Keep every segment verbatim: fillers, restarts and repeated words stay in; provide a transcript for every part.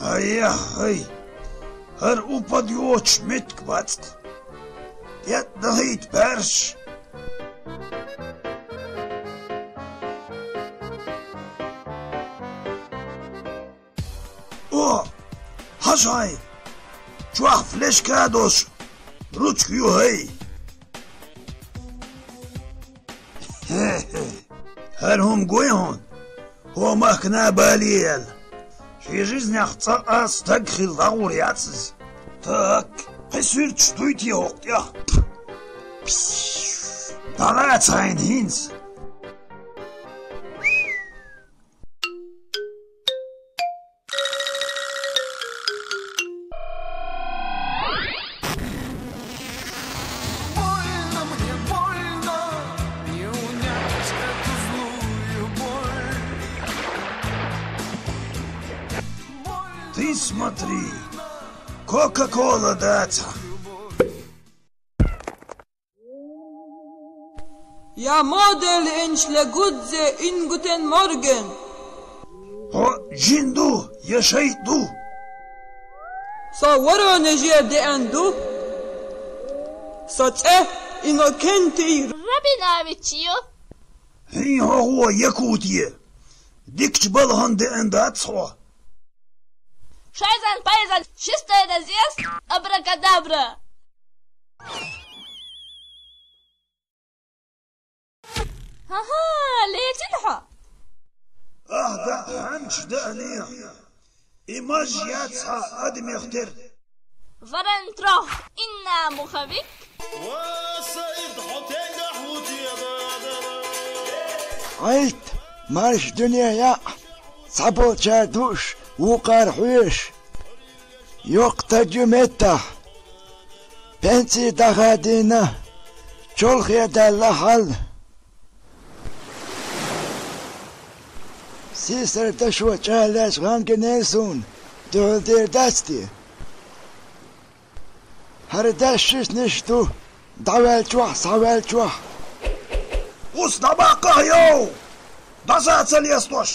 Хьай-хьай, хӀара упад йоцуш меттиг бацкъа. ТӀетӀа дахийта баьрш. О, хьажа хьайн, чохь флешка а долуш, ручка ю хӀай. ХӀара хӀума гой хьуна, хӀокху махкана бале аьлла. Шен жизнехь цкъа а стаг хилла дӀагӀур яц иза. Так, кхин суьрташ дуй те хӀокху тӀехь? ДӀалаца хьайна хӀинца. Ты смотри, Кока-Кола дацахь. Я модель энчле гудзе ингутен морген. Хьо жин ду, я шайтӀа ду? Со Воронеже деана ду. Со цӀе Иннокентий Рабинович ю. ХӀин хьо гӀо Якутия. Дикачу балхана деана дац хьо. Шайзан-пайзан, шестой разъезд, абракадабра. Ха-ха, лецина хьо? Ахьа дан хьанча даанехьа, и маж яц хьан адамех тера. Варан трох инна муховик. Ва Саид, хьо тегахь ву те бада? Хьайт, марш дуьне яӀ, цхьаболчара дууш, вукхара хьоьжуш. Йоккха таг ю меттахь, пенсий дӀахадийна, чолхе даьлла хьал. Сийсара дашо чӀагӀлеш гӀан гинера суна, дуьхьал дер дац те? ХӀара дас шиснаш ду, дӀаваьллачохь, схьаваьллачохь. Ус дӀабаккха йов! ДӀаса ца лестош!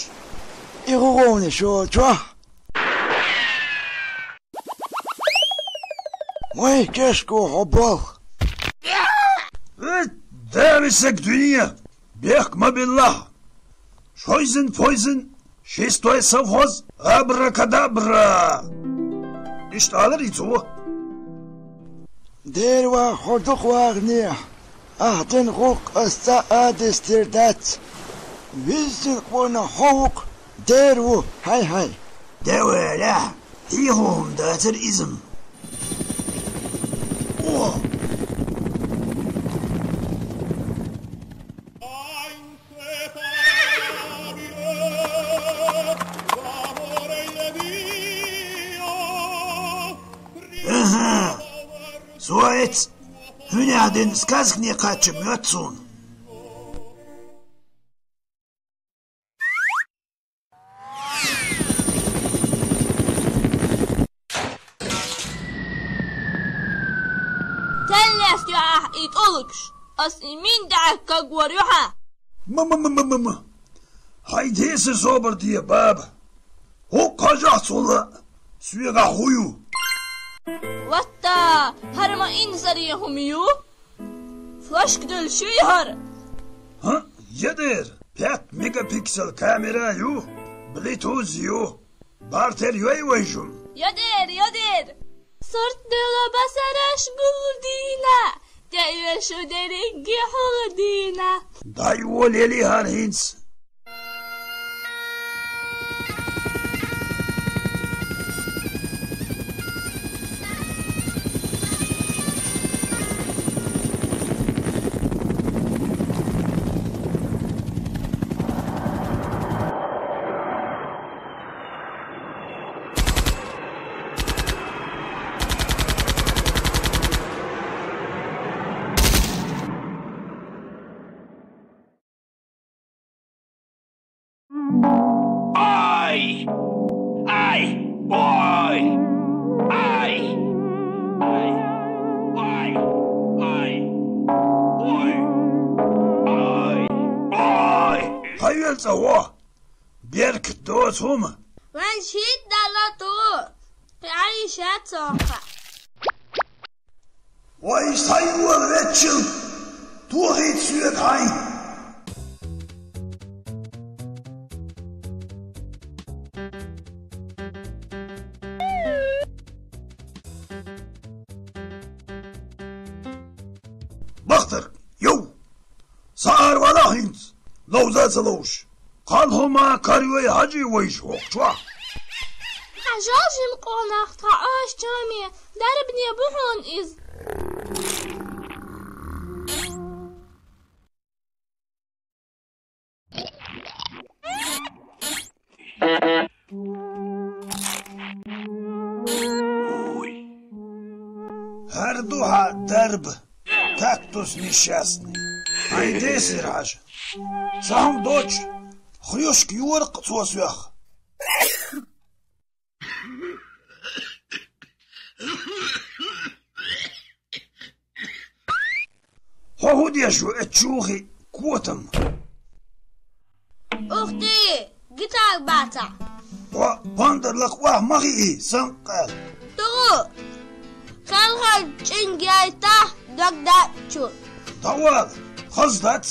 И гӀу гӀовнаш йолчохь. Вай, кешко, хьо болх! Э, да висаг дуьне! Бехк ма биллахь! Шойзин-пойзин, шестой совхоз, абракадабра! Иштта аларий цо? Дера ваха хьо дукха ваханехьа, ахь дина гӀуллакх ас цкъа а дистир дац. Виззина къона хьо ву-кх, дера ву, хьай-хьай. Де валахь, хьехо хӀума дацара иза-м. О! Аха, со эц хӀуьнех дина сказкане кхачча моьтту суна. Стенна лестайо ахь и тӀулгаш? Ас и мин даьӀахк кагор ю хьан? Ма-ма-ма-ма-ма! Хьайн тесар собар де, баба! ХӀокху хьажахь цунна, соьгахь хӀун ю? Ватта, хӀара ма инзаре хӀума ю? Флешка дуьллуш юй хӀара? ХӀаъ, я дера, пять мегапиксел камера ю, блитуз ю. Бартер йой вайжум? Йодер, йодер! Сурт дуьллу басараш гулдийна, тӀеоьшу дерриге хьулдийна. ДӀайолале хӀара хӀинца. Ай! Ай! Ой! Ай! Ай! Ой! Ай! Ой! Ай! Ой! Хьай велцӀа хьо! Беркат доцу хӀума! Вайн шийтта далла ту! Кхин Ӏайша цохьа! Вай, сайвал веччил, тухийта соьга хьайн! Бахтар, йов! Са ара вала хӀинца, ловза а ца ловш. Кхалхо ма карайой хьажий вайша хӀокху чохь. Хьажал жима къонах тхан ош чаме, дарбане бу хьуна иза. ХӀара ду хьан дарба, кактус несчастный. Хьайн десира хьажа. Сан хӀума доцуш, хьоьшка йора-кх цо соьх. Хьо хӀун деш ву, эцу чухи котам? Ух ты, гитар бацахь! Хьо пандар лакха охьа ма хии, санкъал! Тугу! Хелхар чӀинг яйтахь, дог даьччу. ДӀавала, хаза дац.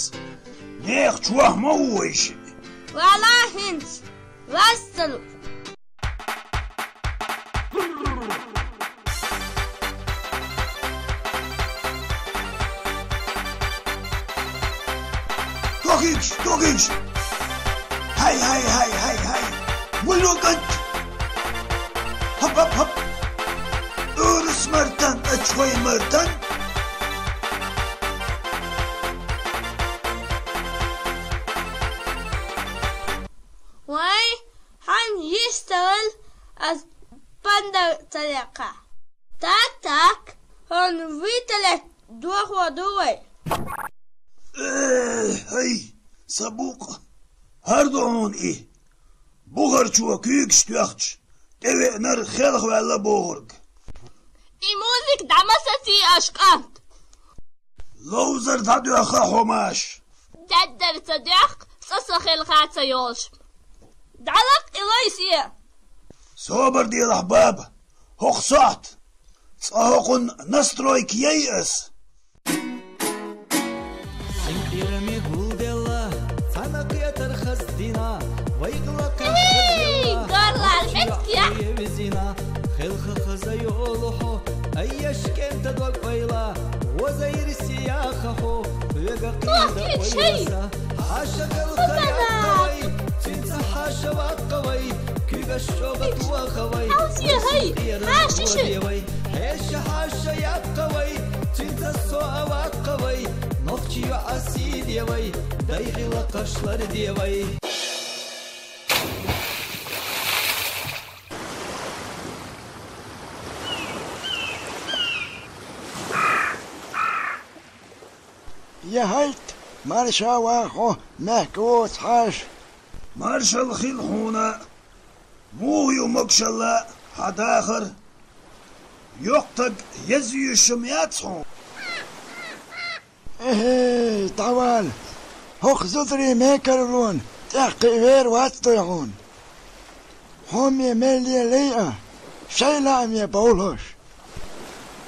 Нехан чохь ма ву вайшиъ. Вала хӀинца. Вассалу. Тохийгаш, тохийгаш! Хьай, хьай, хьай, хьай, хьай! Муьлугат! Хап, хап, хап! Урус мартан, ачхой мартан! Вай, хьан йиш ца вал, ас пандар ца лекха. Так, так, хьуна виталет дохо ду вай. Э, хӀай, са букъ! ХӀара ду хьуна и? Бухарчо куьйгаш тоьхча, тӀевеанар хелхаваьлла бохург. И музыка дӀа ма саций аша, кӀант! Ловзар дӀадоьхха хьо, Маш! Даьддара ца доьхку, цкъа со хелха ца йолуш. ДӀалакха и лайсе! Собар делахь, баба, хӀокху сохьта! Цкъа хӀокхунна настройка яй ас! Цуьнан кӀираме гулделла, цхьана кхетар хаздина, вайгӀа лакхахь хазделла, горлал хӀетте визина, хелха хаза йолу хьо, айъаш кӀентан дог ойла, воза ирсе яха хьо, хьоьга кхийда ойла са. Хьаша галха яккха вай, цуьнца хьаша ваккха вай, куьйгаш чӀогӀа тоха вай, хьалсе хӀай, хьаша ши вай. Хьеша хьаша яккха вай, цуьнца со а ваккха вай, нохчи йоӀа сий де вай, дайгӀи лакхаш лар де вай. Я хӀайт, марша ван хьо, мехкан воцу хьаша! Маршалла хила хьуна! Муха ю могушалла хьан дахар? Йоккха стаг еза йоьшуш яц хьуна? Эхей, дӀавала! ХӀокху зударийн мекарлонан тӀеккхий вер вац дуй хьуна? Хьоме мелле лайа, шайн лааме бовлуш.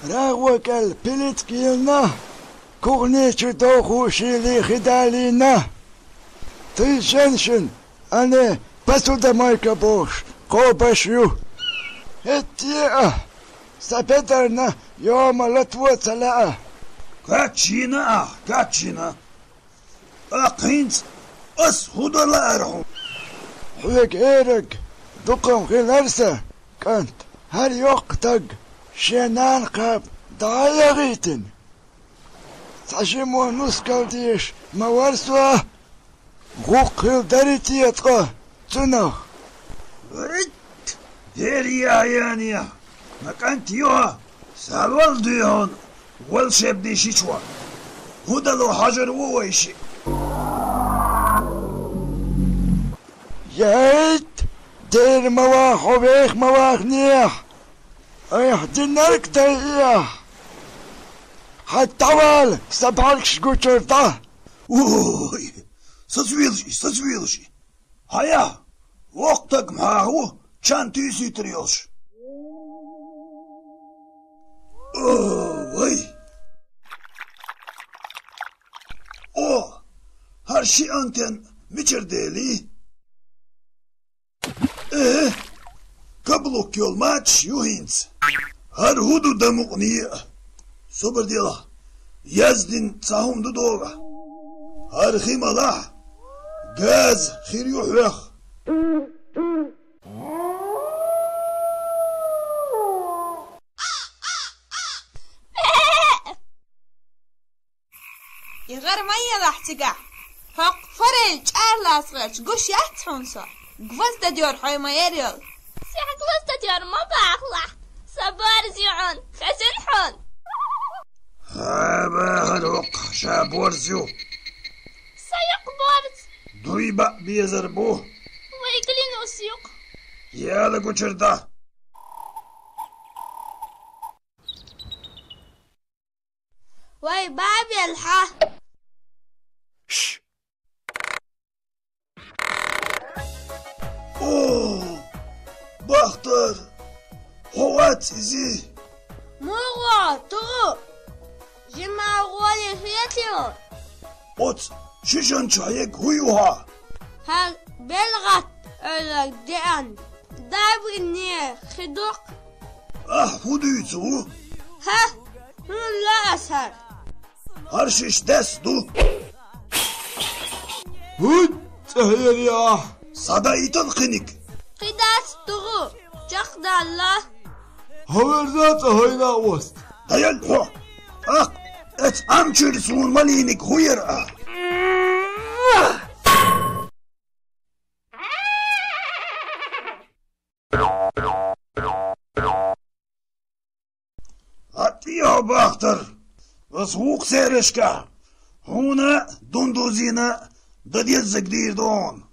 РагӀо кӀел пилицка йиллина, кухни чу довхо шийли хи далийна. Тыйжен шуна, ане, посудомойка бохуш, кхобуш ю. ХӀетте а, сан бедарна йома лато ца лаьа. Кхаччийна ахь, кхаччийна. ТӀаккха хӀинца ас хӀун дан лаьара хьуна? Хьоьга эраг дукха-м хилар сан, кӀант, хӀара йоккха стаг шен нана кхаба дӀа а яхийтина. Цхьа жима нускал дезаш ма вара со, гӀуллакх хилла дарий те ткъа цунах? Вайт! Дера яхьъяне, ма кӀант юха, схьавала дуй хьуна волшебный шичо. ХӀун дало хьажар ву вай шиъ? Гейт, дер ма ваха, хьо вех ма вахнехь. Айхьа динарг тайехь. Хьан тӀавала, сан пхьаргаш гучуьра дӀа. Ой, сацвелаш и, сацвелаш и. Хьая, воккха таг мхьахьа ву, чан туьйсуьйтур йолуш. О, вай! О, хӀара ши антенна мичара делий? Э, каблук йолу мачаш ю хӀинца. ХӀара хӀун ду, дан мукъане а? Собар делахь, яздина цхьа хӀума ду догӀа. ХӀара хи ма лахь, газа хир ю хьоьх. И гӀар ма елахь цигахь. ХӀокху форель чӀарлас гӀерташ гуш яц хьуна со. Гвоздадор хьой ма яр йолу. Сехьа гвоздадор ма бахалахь. Сан борз ю хьуна, хезира хьуна? ХӀаба, хӀара хӀокху ша борз ю. Сан юкъа борз. Дуй баа безар бу. Вай Глинус юкъа. Яла гучуьра дан. Вай, баа белахь. Ш. О, Бахтар, хьо вац иза? Муха ву, Тугу? Жимма гӀоле хетий хьуна? Оцу шишанчу хьега хӀун ю хьан? ХӀара белгӀат ойлаг деана. Дайбане хи дукха. Ахь хӀун дуьйцу ву? ХӀа, хӀунда ло аса хӀара? ХӀара шиша дас ду. ХӀунда цӀа хьерий ахь? Схьадаийтал кхиниг. Кхин дац, Тугу, чекхдалла. Хьо верза цӀа хьайна а оста. ДӀаял хьо. ТӀаккха эцу Ӏам чуьра суна малийниг хӀун яра а? ХӀаъ, тӀе хьо, Бахтар, аса вукху серашкахь хьуна а, Дундузина а дан деззиг дийр ду хьуна.